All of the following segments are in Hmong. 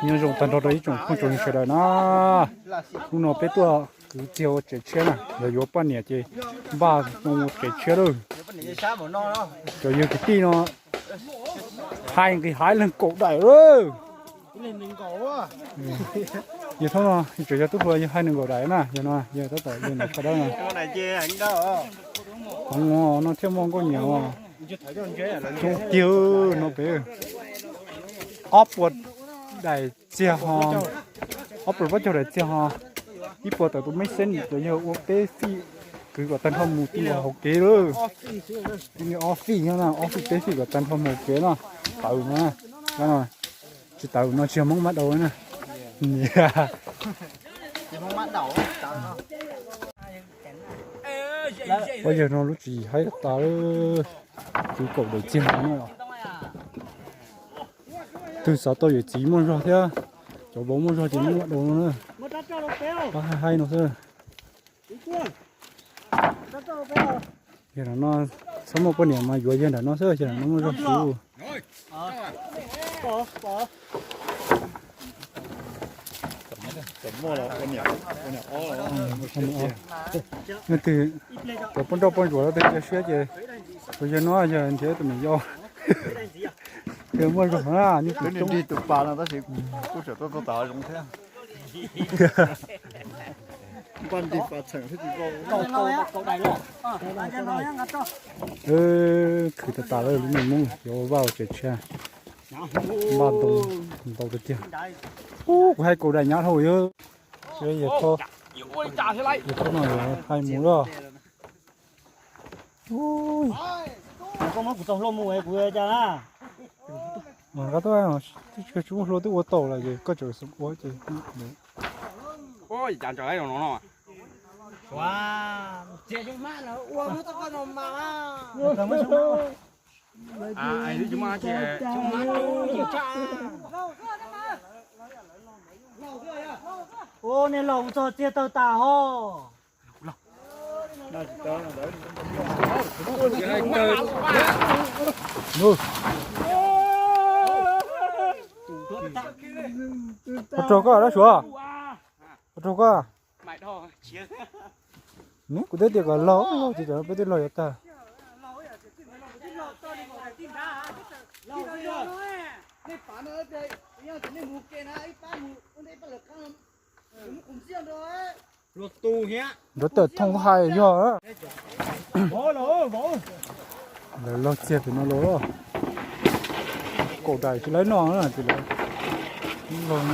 Nyob zoo tag nrho rau ib tsoom phooj tsoom ywg sawv daws na. Hnub no peb tuaj kwv txiag ua tsev tshiab na, yog yuav poj niam ces npaj mus ua tsev tshiab lawm. Cov yawg kwv tij no hais nqis haiv leeg kaum daim lawm. Yog thaum no tseem yog tub hluas yog hais nees nkaum daim na, yog no yog tab tom yog niam poj dab no. Qhov no thiaj muaj nkauj nyiam os. Coob tiag no pem. Ob puas daim txiag ho, ob puas plaub caug daim txiag ho, ib puas tawm tus mej xeeb nim cov yawg ua peb fij kwv kom tag nrho mus ti nkaus hauv kev lawm. Ob fij nyob na, ob fij peb fij kom tag nrho mus hauv kev no. Tawv no, tsis tawv no tsis yog Hmoob mab daus na. Pab yawg no lub tsis haib tas, kwv kaum daim txiag no. Twg xav tau yawm txiv muaj zog thiab cov vauv muaj zog ces muab daus no na. Pab haib haib no xwb. Yawg nram no txhob muaj poj niam mas yuav yawg nram no xwb, yawg nram no muaj zog xwb. Leej twg cov poj nrauj poj ntsuam los twg cia siab ces tus yawg no yog nrhiav tus niam yau. Yawg muaj zog na, nws tus nrig tus pas no tab sis kuj tseem tuaj tuaj tas zoo thiab. Npaj nrig pas txheem thiab tsis vau. Khwv tas tas lawm lub me Hmoob yuav ua vaj ua tsev tshiab. Npaj ntau tiag tiag. Ub, kuv hais kaum daim nyab dhau yawg. Yawg thaum no yawg hais mus lawm. Koj muab kuv txoj hlua mus es kuv cas na. Mas koj tuaj, twb tsis muaj hlua twb ua tau lawm ces koj tseem xav ua ces. Ua nej laus txog txiag tawg tas ho. Ua rau koj dab Suav, ua rau koj. Nws kuv twb tias kom laug laug ces peb twb laug yuav tag. Nrov tawm thooj hais yog. Lawv laug txiag pem no los. Kaum daim tsis laib noj na ces lawv laug.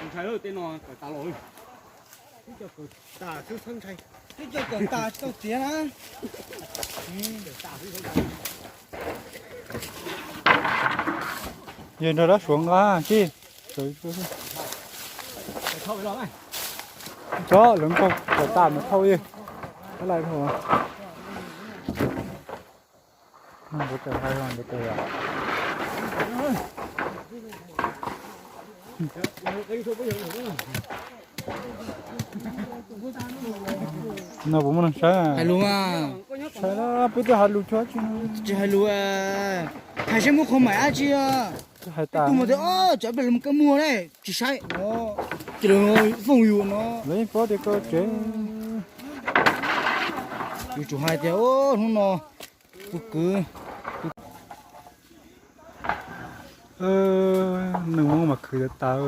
Ntshai lawm, tej no kawm tas los. Twb cov kawm tas tsis tau txiav na. Yog nrog dab Suav nqa tij. Tso lawv nkaug kom tas mas thauj ib. Tab lais dhau. Npua tawm hais npua tawm yom. No puas muaj neeg saib? Hais lus mas. Saib na, peb twb hais lus tsis tsis hais lus. Hais saib muab qhov maim dab tsi. Hais tas tus mas tias, o, cov peb lus kab muag ne, tsis saib. Ces lawv fooj yus no. Lawv yeej paub tias koj tsev. Yuav tsum hais tias, o, hnub no kuv kwv. Neeg Hmoob mas khwv tas tas.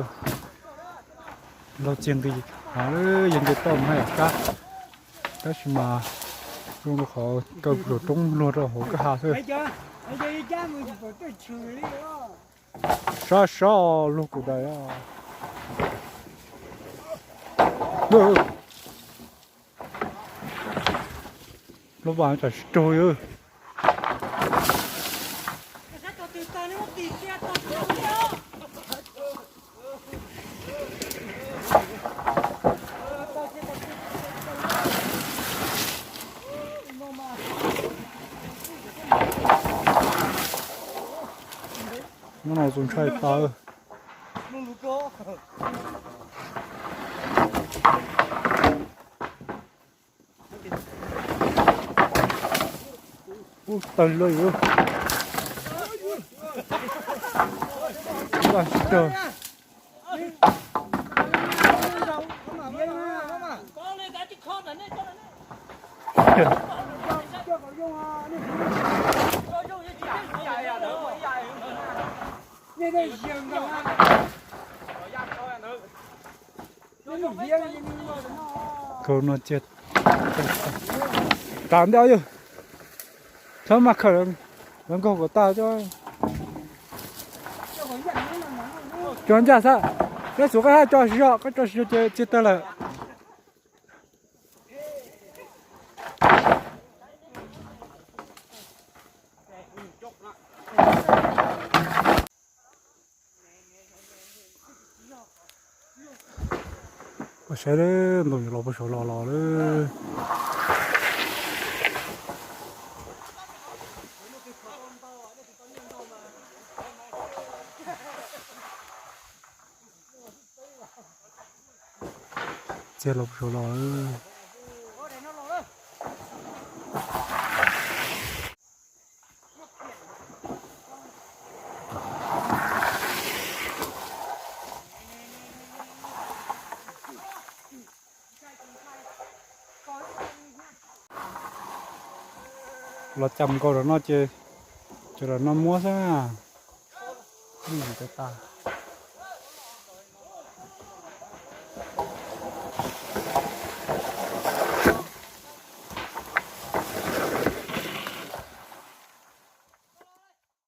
Laug txiag nqis hov, yog nce toj mas haj yam kab, tab sis mas zoo rau qhov kaw pluas roob luag rau hauv kwj ha xwb. Sab sab luag kaum daim. Lub vas tsam tsis raug li. Hnub no zoo ntshai tas. Ub, tawg lawm. Vaj tsis raug. Kaug no cia, tas ntau yog, txhob maj khawm, lawv nkaug kom tag cov. Tso ncaj xab, koj xuv koj hab tso siv zog, koj tso siv zog ces tsis tawg lawm. Ua saib, ntuj yuav los puag saud los los lawm. Txiag los puag saud los. Los cam nkaus lawm no ces, ces lawm no muab xwb. Ib yam tas.